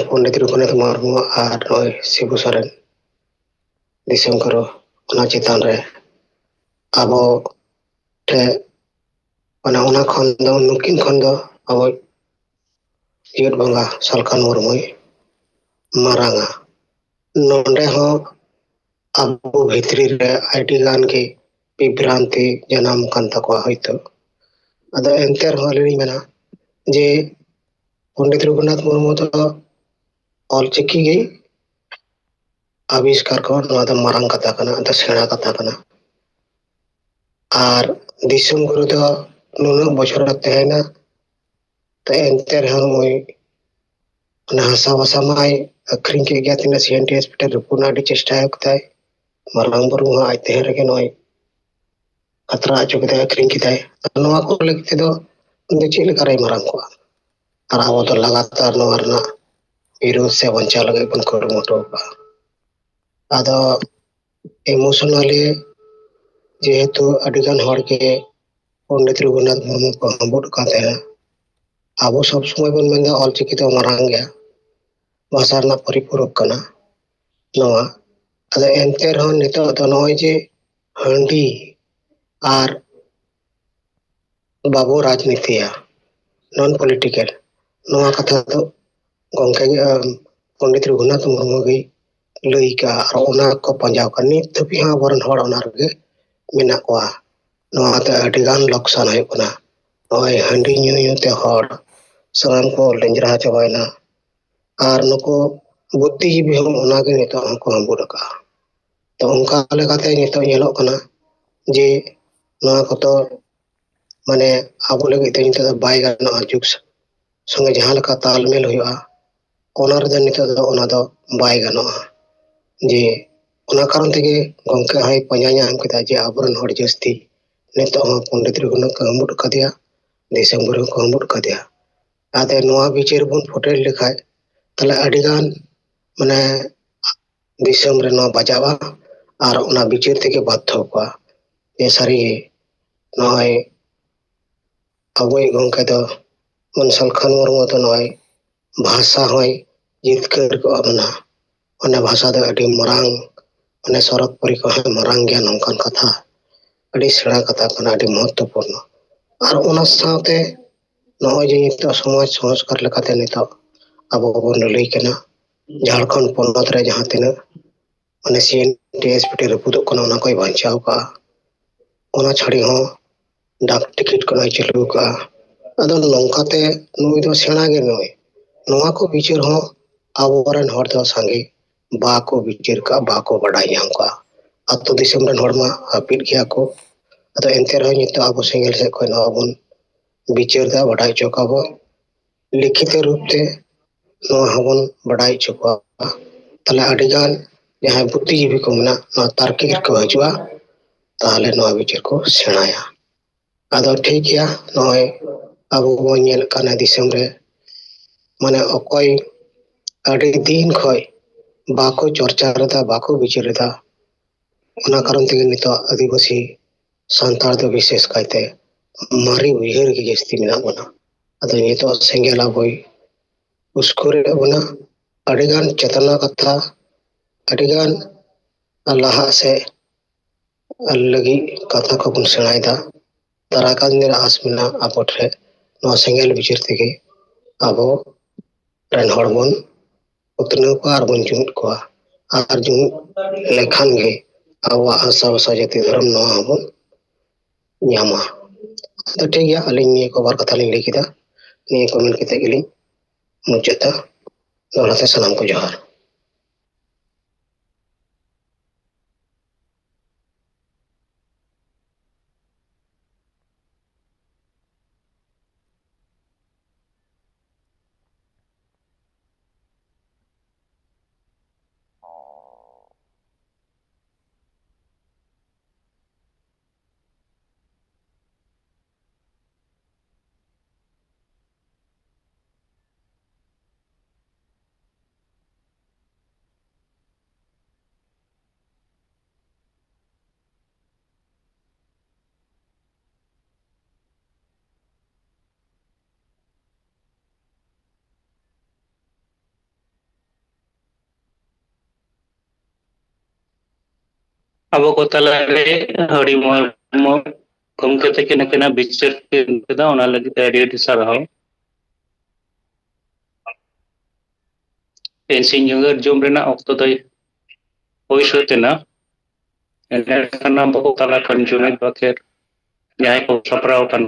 ᱯᱚᱱᱰᱤᱛ ᱨᱚᱜᱷᱩᱱᱟᱛᱷ ᱢᱩᱨᱢᱩ ᱟᱨ ᱱᱚᱜᱼᱚᱭ ᱥᱤᱵᱩ ᱥᱚᱨᱮᱱ ᱫᱤᱥᱚᱢ ᱜᱩᱨᱩ, ᱚᱱᱟ ᱪᱮᱛᱟᱱ ᱨᱮ ᱟᱵᱚ ᱴᱷᱮᱱ ᱚᱱᱟ, ᱚᱱᱟ ᱠᱷᱚᱱ ᱫᱚ, ᱱᱩᱠᱤᱱ ᱠᱷᱚᱱ ᱫᱚ ᱟᱵᱚ ᱡᱤᱭᱚᱱ ᱵᱚᱸᱜᱟ ᱥᱟᱞᱠᱷᱟᱱ ᱢᱩᱨᱢᱩᱭ ᱢᱟᱨᱟᱝᱟ᱾ ᱱᱚᱰᱮ ᱦᱚᱸ ᱟᱵᱚ ᱵᱷᱤᱛᱨᱤ ᱨᱮ ᱟᱹᱰᱤ ᱜᱟᱱ ᱜᱮ ᱵᱤᱵᱷᱨᱟᱱᱛᱤ ᱡᱟᱱᱟᱢ ᱠᱟᱱ ᱛᱟᱠᱚᱣᱟ ᱦᱚᱭᱛᱳ᱾ ᱟᱫᱚ ᱮᱱᱛᱮ ᱨᱮᱦᱚᱸ ᱟᱹᱞᱤᱧ ᱞᱤᱧ ᱢᱮᱱᱟ ᱡᱮ ᱯᱚᱱᱰᱤᱛ ᱨᱚᱜᱷᱩᱱᱟᱛᱷ ᱢᱩᱨᱢᱩ ᱫᱚ ᱚᱞᱪᱤᱠᱤ ᱜᱮ ᱟᱵᱤᱥᱠᱟᱨ ᱠᱚ, ᱱᱚᱣᱟ ᱫᱚ ᱢᱟᱨᱟᱝ ᱠᱟᱛᱷᱟ ᱠᱟᱱᱟ, ᱫᱚ ᱥᱮᱬᱟ ᱠᱟᱛᱷᱟ ᱠᱟᱱᱟ᱾ ᱟᱨ ᱫᱤᱥᱚᱢ ᱜᱩᱨᱩ ᱫᱚ ᱱᱩᱱᱟᱹᱜ ᱵᱚᱪᱷᱚᱨᱮ ᱛᱟᱦᱮᱸᱱᱟ, ᱛᱚ ᱮᱱᱛᱮ ᱨᱮᱦᱚᱸ ᱱᱩᱭ ᱚᱱᱟ ᱦᱟᱥᱟ ᱵᱷᱟᱥᱟ ᱢᱟᱭ ᱟᱹᱠᱷᱨᱤᱧ ᱠᱮᱫ ᱜᱮᱭᱟ, ᱛᱤᱱᱟᱹᱜ ᱥᱤ ᱮᱱ ᱴᱤ ᱮᱥ ᱯᱤ ᱴᱷᱮᱱ ᱨᱟᱹᱯᱩᱫ ᱨᱮᱱᱟᱜ ᱟᱹᱰᱤ ᱪᱮᱥᱴᱟᱭ ᱠᱮᱫᱟᱭ᱾ ᱢᱟᱨᱟᱝ ᱵᱩᱨᱩ ᱦᱚᱸ ᱟᱡ ᱛᱟᱦᱮᱸ ᱨᱮᱜᱮ ᱱᱚᱜᱼᱚᱭ ᱠᱷᱟᱛᱨᱟ ᱦᱚᱪᱚ ᱠᱮᱫᱟᱭ, ᱟᱹᱠᱷᱨᱤᱧ ᱠᱮᱫᱟᱭ᱾ ᱱᱚᱣᱟ ᱠᱚ ᱞᱟᱹᱜᱤᱫ ᱛᱮᱫᱚ ᱩᱱᱤ ᱫᱚ ᱪᱮᱫ ᱞᱮᱠᱟᱨᱮᱭ ᱢᱟᱨᱟᱝ ᱠᱚᱜᱼᱟ? ᱟᱨ ᱟᱵᱚ ᱫᱚ ᱞᱟᱜᱟᱛᱟᱨ ᱱᱚᱣᱟ ᱨᱮᱱᱟᱜ ᱵᱤᱨᱳᱫᱷ ᱥᱮ ᱵᱟᱧᱪᱟᱣ ᱞᱟᱹᱜᱤᱫ ᱵᱚᱱ ᱠᱩᱨᱩᱢᱩᱴᱩ ᱟᱠᱟᱫᱼᱟ᱾ ᱟᱫᱚ emotionally ᱡᱮᱦᱮᱛᱩ ᱟᱹᱰᱤᱜᱟᱱ ᱦᱚᱲ ᱜᱮ ᱯᱚᱱᱰᱤᱛ ᱨᱚᱜᱷᱩᱱᱟᱛᱷ ᱢᱩᱨᱢᱩ ᱠᱚ ᱦᱟᱹᱵᱩᱫ ᱠᱟᱱ ᱛᱟᱦᱮᱱᱟ᱾ ᱟᱵᱚ ᱥᱚᱵ ᱥᱚᱢᱚᱭ ᱵᱚᱱ ᱢᱮᱱᱫᱟ ᱚᱞᱪᱤᱠᱤ ᱫᱚ ᱢᱟᱨᱟᱝ ᱜᱮᱭᱟ, ᱵᱷᱟᱥᱟ ᱨᱮᱱᱟᱜ ᱯᱚᱨᱤᱯᱩᱨᱚᱠ ᱠᱟᱱᱟ ᱱᱚᱣᱟ᱾ ᱟᱫᱚ ᱮᱱᱛᱮ ᱨᱮᱦᱚᱸ ᱱᱤᱛᱚᱜ ᱫᱚ ᱱᱚᱜᱼᱚᱭ ᱡᱮ ᱦᱟᱺᱰᱤ ᱟᱨ ᱵᱟᱵᱚ ᱨᱟᱡᱽᱱᱤᱛᱤᱭᱟ, non political, ᱱᱚᱣᱟ ᱠᱟᱛᱷᱟ ᱫᱚ ᱜᱚᱢᱠᱮ ᱜᱮ, ᱟᱢ, ᱯᱚᱱᱰᱤᱛ ᱨᱚᱜᱷᱩᱱᱟᱛᱷ ᱢᱩᱨᱢᱩ ᱜᱮ ᱞᱟᱹᱭ ᱠᱟᱜᱼᱟ ᱟᱨ ᱚᱱᱟ ᱠᱚ ᱯᱟᱸᱡᱟ ᱠᱟᱜᱼᱟ᱾ ᱱᱤᱛ ᱫᱷᱟᱹᱵᱤᱡ ᱦᱚᱸ ᱟᱵᱚᱨᱮᱱ ᱦᱚᱲ ᱚᱱᱟ ᱨᱮᱜᱮ ᱢᱮᱱᱟᱜ ᱠᱚᱣᱟ᱾ ᱱᱚᱣᱟᱛᱮ ᱟᱹᱰᱤᱜᱟᱱ ᱞᱚᱠᱥᱟᱱ ᱦᱩᱭᱩᱜ ᱠᱟᱱᱟ᱾ ᱱᱚᱜᱼᱚᱭ ᱦᱟᱺᱰᱤ ᱧᱩ ᱧᱩ ᱛᱮ ᱦᱚᱲ ᱥᱟᱱᱟᱢ ᱠᱚ ᱞᱮᱸᱡᱽᱨᱟ ᱪᱟᱵᱟᱭᱮᱱᱟ᱾ ᱟᱨ ᱱᱩᱠᱩ ᱵᱩᱫᱽᱫᱷᱤᱡᱤᱵᱤ ᱦᱚᱸ ᱚᱱᱟᱜᱮ ᱱᱤᱛᱚᱜ ᱦᱚᱸᱠᱚ ᱦᱟᱹᱵᱩᱫ ᱟᱠᱟᱫᱼᱟ᱾ ᱛᱚ ᱚᱱᱠᱟ ᱞᱮᱠᱟᱛᱮ ᱱᱤᱛᱚᱜ ᱧᱮᱞᱚᱜ ᱠᱟᱱᱟ ᱡᱮ ᱱᱚᱣᱟ ᱠᱚᱫᱚ ᱢᱟᱱᱮ ᱟᱵᱚ ᱞᱟᱹᱜᱤᱫ ᱛᱮ ᱱᱤᱛᱚᱜ ᱫᱚ ᱵᱟᱭ ᱜᱟᱱᱚᱜᱼᱟ᱾ ᱡᱩᱜᱽ ᱥᱚᱸᱜᱮ ᱡᱟᱦᱟᱸ ᱞᱮᱠᱟ ᱛᱟᱞᱢᱮᱞ ᱦᱩᱭᱩᱜᱼᱟ, ᱚᱱᱟ ᱨᱮᱫᱚ ᱱᱤᱛᱚᱜ ᱫᱚ ᱚᱱᱟ ᱫᱚ ᱵᱟᱭ ᱜᱟᱱᱚᱜᱼᱟ᱾ ᱡᱮ ᱚᱱᱟ ᱠᱟᱨᱚᱱ ᱛᱮᱜᱮ ᱜᱚᱢᱠᱮ ᱦᱚᱸᱭ ᱯᱟᱸᱡᱟ ᱧᱟᱢ ᱠᱮᱫᱟ ᱡᱮ ᱟᱵᱚᱨᱮᱱ ᱦᱚᱲ ᱡᱟᱹᱥᱛᱤ ᱱᱤᱛᱚᱜ ᱦᱚᱸ ᱯᱚᱱᱰᱤᱛ ᱨᱚᱜᱷᱩᱱᱟᱛᱷ ᱠᱚ ᱦᱟᱹᱵᱩᱫ ᱟᱠᱟᱫᱮᱭᱟ, ᱫᱤᱥᱚᱢ ᱜᱩᱨᱩ ᱦᱚᱸᱠᱚ ᱦᱟᱹᱵᱩᱫ ᱟᱠᱟᱫᱮᱭᱟ᱾ ᱟᱫᱚ ᱱᱚᱣᱟ ᱵᱤᱪᱟᱹᱨ ᱵᱚᱱ ᱯᱷᱚᱴᱮᱞ ᱞᱮᱠᱷᱟᱡ ᱛᱟᱦᱞᱮ ᱟᱹᱰᱤᱜᱟᱱ ᱢᱟᱱᱮ ᱫᱤᱥᱚᱢ ᱨᱮ ᱱᱚᱣᱟ ᱵᱟᱡᱟᱣᱟ ᱟᱨ ᱚᱱᱟ ᱵᱤᱪᱟᱹᱨ ᱛᱮᱜᱮ ᱵᱟᱫᱽᱫᱷᱚ ᱠᱚᱣᱟ᱾ ᱡᱮ ᱥᱟᱹᱨᱤ ᱜᱮ ᱱᱚᱜᱼᱚᱭ ᱟᱵᱚᱭᱤᱡ ᱜᱚᱢᱠᱮ ᱫᱚ ᱢᱟᱱ ᱥᱟᱞᱠᱷᱟᱱ ᱢᱩᱨᱢᱩ ᱫᱚ ᱱᱚᱜᱼᱚᱭ ᱵᱷᱟᱥᱟ ᱦᱚᱸᱭ ᱡᱤᱛᱠᱟᱹᱨ ᱠᱚᱜᱼᱟ ᱵᱚᱱᱟ᱾ ᱚᱱᱟ ᱵᱷᱟᱥᱟ ᱫᱚ ᱟᱹᱰᱤ ᱢᱟᱨᱟᱝ, ᱚᱱᱮ ᱥᱚᱨᱚᱜᱽ ᱯᱚᱨᱤ ᱠᱷᱚᱱ ᱦᱚᱸ ᱢᱟᱨᱟᱝ ᱜᱮᱭᱟ, ᱱᱚᱝᱠᱟᱱ ᱠᱟᱛᱷᱟ᱾ ᱟᱹᱰᱤ ᱥᱮᱬᱟ ᱠᱟᱛᱷᱟ ᱠᱟᱱᱟ, ᱟᱹᱰᱤ ᱢᱚᱦᱚᱛᱛᱚᱯᱩᱨᱱᱚ᱾ ᱟᱨ ᱚᱱᱟ ᱥᱟᱶᱛᱮ ᱱᱚᱜᱼᱚᱭ ᱡᱮ ᱱᱤᱛᱚᱜ ᱥᱚᱢᱟᱡᱽ ᱥᱚᱝᱥᱠᱟᱨ ᱞᱮᱠᱟᱛᱮ ᱱᱤᱛᱚᱜ ᱟᱵᱚ ᱵᱚᱱ ᱞᱟᱹᱞᱟᱹᱭ ᱠᱟᱱᱟ, ᱡᱷᱟᱲᱠᱷᱚᱸᱰ ᱯᱚᱱᱚᱛ ᱨᱮ ᱡᱟᱦᱟᱸ ᱛᱤᱱᱟᱹᱜ ᱢᱟᱱᱮ ᱥᱤ N T S P T ᱨᱟᱹᱯᱩᱫᱚᱜ ᱠᱟᱱᱟ, ᱚᱱᱟ ᱠᱚᱭ ᱵᱟᱧᱪᱟᱣ ᱠᱟᱜᱼᱟ᱾ ᱚᱱᱟ ᱪᱷᱟᱹᱲᱤ ᱦᱚᱸ ᱰᱟᱠ ᱴᱤᱠᱤᱴ ᱠᱚ ᱱᱚᱜᱼᱚᱭ ᱪᱟᱹᱞᱩ ᱠᱟᱜᱼᱟ᱾ ᱟᱫᱚ ᱱᱚᱝᱠᱟᱛᱮ ᱱᱩᱭ ᱫᱚ ᱥᱮᱬᱟ ᱜᱮ ᱱᱩᱭ᱾ ᱱᱚᱣᱟ ᱠᱚ ᱵᱤᱪᱟᱹᱨ ᱦᱚᱸ ᱟᱵᱚᱨᱮᱱ ᱦᱚᱲ ᱫᱚ ᱥᱟᱸᱜᱮ ᱵᱟᱠᱚ ᱵᱤᱪᱟᱹᱨ ᱠᱟᱜᱼᱟ, ᱵᱟᱠᱚ ᱵᱟᱰᱟᱭ ᱧᱟᱢ ᱠᱟᱜᱼᱟ᱾ ᱟᱹᱛᱩ ᱫᱤᱥᱚᱢ ᱨᱮᱱ ᱦᱚᱲ ᱢᱟ ᱦᱟᱹᱯᱤᱫ ᱜᱮᱭᱟ ᱠᱚ᱾ ᱟᱫᱚ ᱮᱱᱛᱮ ᱨᱮᱦᱚᱸ ᱱᱤᱛᱚᱜ ᱟᱵᱚ ᱥᱮᱸᱜᱮᱞ ᱥᱮᱫ ᱠᱷᱚᱱ ᱱᱚᱣᱟ ᱵᱚᱱ ᱵᱤᱪᱟᱹᱨ ᱫᱟ, ᱵᱟᱰᱟᱭ ᱦᱚᱪᱚ ᱠᱚᱣᱟ ᱵᱚᱱ᱾ ᱞᱤᱠᱷᱤᱛ ᱨᱩᱯ ᱛᱮ ᱱᱚᱣᱟ ᱦᱚᱸᱵᱚᱱ ᱵᱟᱰᱟᱭ ᱦᱚᱪᱚ ᱠᱚᱣᱟ᱾ ᱛᱟᱦᱞᱮ ᱟᱹᱰᱤᱜᱟᱱ ᱡᱟᱦᱟᱸᱭ ᱵᱩᱫᱽᱫᱷᱤᱡᱤᱵᱤ ᱠᱚ ᱢᱮᱱᱟᱜ, ᱱᱚᱣᱟ ᱛᱟᱨᱠᱤᱠ ᱨᱮᱠᱚ ᱦᱤᱡᱩᱜᱼᱟ, ᱛᱟᱦᱞᱮ ᱱᱚᱣᱟ ᱵᱤᱪᱟᱹᱨ ᱠᱚ ᱥᱮᱬᱟᱭᱟ᱾ ᱟᱫᱚ ᱴᱷᱤᱠ ᱜᱮᱭᱟ, ᱱᱚᱜᱼᱚᱭ ᱟᱵᱚ ᱵᱚᱱ ᱧᱮᱞ ᱠᱟᱱᱟ ᱫᱤᱥᱚᱢ ᱨᱮ ᱢᱟᱱᱮ ᱚᱠᱚᱭ ᱟᱹᱰᱤ ᱫᱤᱱ ᱠᱷᱚᱡ ᱵᱟᱠᱚ ᱪᱚᱨᱪᱟ ᱞᱮᱫᱟ, ᱵᱟᱠᱚ ᱵᱤᱪᱟᱹᱨ ᱞᱮᱫᱟ, ᱚᱱᱟ ᱠᱟᱨᱚᱱ ᱛᱮᱜᱮ ᱱᱤᱛᱚᱜ ᱟᱹᱫᱤᱵᱟᱹᱥᱤ ᱥᱟᱱᱛᱟᱲ ᱫᱚ ᱵᱤᱥᱮᱥ ᱠᱟᱭᱛᱮ ᱢᱟᱨᱮ ᱩᱭᱦᱟᱹᱨ ᱜᱮ ᱡᱟᱹᱥᱛᱤ ᱢᱮᱱᱟᱜ ᱵᱚᱱᱟ᱾ ᱟᱫᱚ ᱱᱤᱛᱚᱜ ᱥᱮᱸᱜᱮᱞ ᱟᱵᱚᱭ ᱩᱥᱠᱩᱨᱮᱫ ᱵᱚᱱᱟ᱾ ᱟᱹᱰᱤᱜᱟᱱ ᱪᱮᱛᱱᱟ ᱠᱟᱛᱷᱟ, ᱟᱹᱰᱤᱜᱟᱱ ᱞᱟᱦᱟᱜ ᱥᱮᱫ ᱞᱟᱹᱜᱤᱫ ᱠᱟᱛᱷᱟ ᱠᱚᱵᱚᱱ ᱥᱮᱬᱟᱭᱮᱫᱟ᱾ ᱫᱟᱨᱟᱭ ᱠᱟᱱ ᱫᱤᱱ ᱨᱮ ᱟᱥ ᱢᱮᱱᱟᱜᱼᱟ ᱟᱵᱚ ᱴᱷᱮᱱ, ᱱᱚᱣᱟ ᱥᱮᱸᱜᱮᱞ ᱵᱤᱪᱟᱹᱨ ᱛᱮᱜᱮ ᱟᱵᱚ ᱨᱮᱱ ᱦᱚᱲ ᱵᱚᱱ ᱩᱛᱱᱟᱹᱣ ᱠᱚᱣᱟ ᱟᱨ ᱵᱚᱱ ᱡᱩᱢᱤᱫ ᱠᱚᱣᱟ᱾ ᱟᱨ ᱡᱩᱢᱤᱫ ᱞᱮᱠᱷᱟᱱ ᱜᱮ ᱟᱵᱚᱣᱟᱜ ᱦᱟᱥᱟ ᱵᱷᱟᱥᱟ ᱡᱟᱹᱛᱤ ᱫᱷᱚᱨᱚᱢ ᱱᱚᱣᱟ ᱦᱚᱸᱵᱚᱱ ᱧᱟᱢᱟ᱾ ᱟᱫᱚ ᱴᱷᱤᱠ ᱜᱮᱭᱟ, ᱟᱹᱞᱤᱧ ᱱᱤᱭᱟᱹ ᱠᱚ ᱵᱟᱨ ᱠᱟᱛᱷᱟ ᱞᱤᱧ ᱞᱟᱹᱭ ᱠᱮᱫᱟ᱾ ᱱᱤᱭᱟᱹ ᱠᱚ ᱢᱮᱱ ᱠᱟᱛᱮ ᱜᱮᱞᱤᱧ ᱢᱩᱪᱟᱹᱫᱟ᱾ ᱫᱚᱦᱲᱟ ᱛᱮ ᱥᱟᱱᱟᱢ ᱠᱚ ᱡᱚᱦᱟᱨ᱾ ᱟᱵᱚ ᱠᱚ ᱛᱟᱞᱟᱨᱮ ᱟᱹᱰᱤ ᱢᱚᱡᱽ ᱢᱚᱡᱽ ᱜᱚᱢᱠᱮ ᱛᱟᱹᱠᱤᱱ ᱟᱹᱠᱤᱱᱟᱜ ᱵᱤᱪᱟᱹᱨ ᱠᱤᱱ ᱮᱢ ᱠᱮᱫᱟ, ᱚᱱᱟ ᱞᱟᱹᱜᱤᱫ ᱛᱮ ᱟᱹᱰᱤ ᱟᱹᱰᱤ ᱥᱟᱨᱦᱟᱣ᱾ ᱛᱮᱦᱮᱧ ᱥᱤᱧ ᱡᱚᱜᱟᱲ ᱡᱚᱢ ᱨᱮᱱᱟᱜ ᱚᱠᱛᱚ ᱫᱚ ᱦᱩᱭ ᱥᱟᱹᱛ ᱮᱱᱟ᱾ ᱮᱱᱠᱷᱟᱱ ᱟᱵᱚ ᱠᱚ ᱛᱟᱞᱟ ᱠᱷᱚᱱ ᱡᱩᱢᱤᱫ ᱵᱟᱠᱷᱮᱲ ᱡᱟᱦᱟᱸᱭ ᱠᱚ ᱥᱟᱯᱲᱟᱣ ᱟᱠᱟᱱ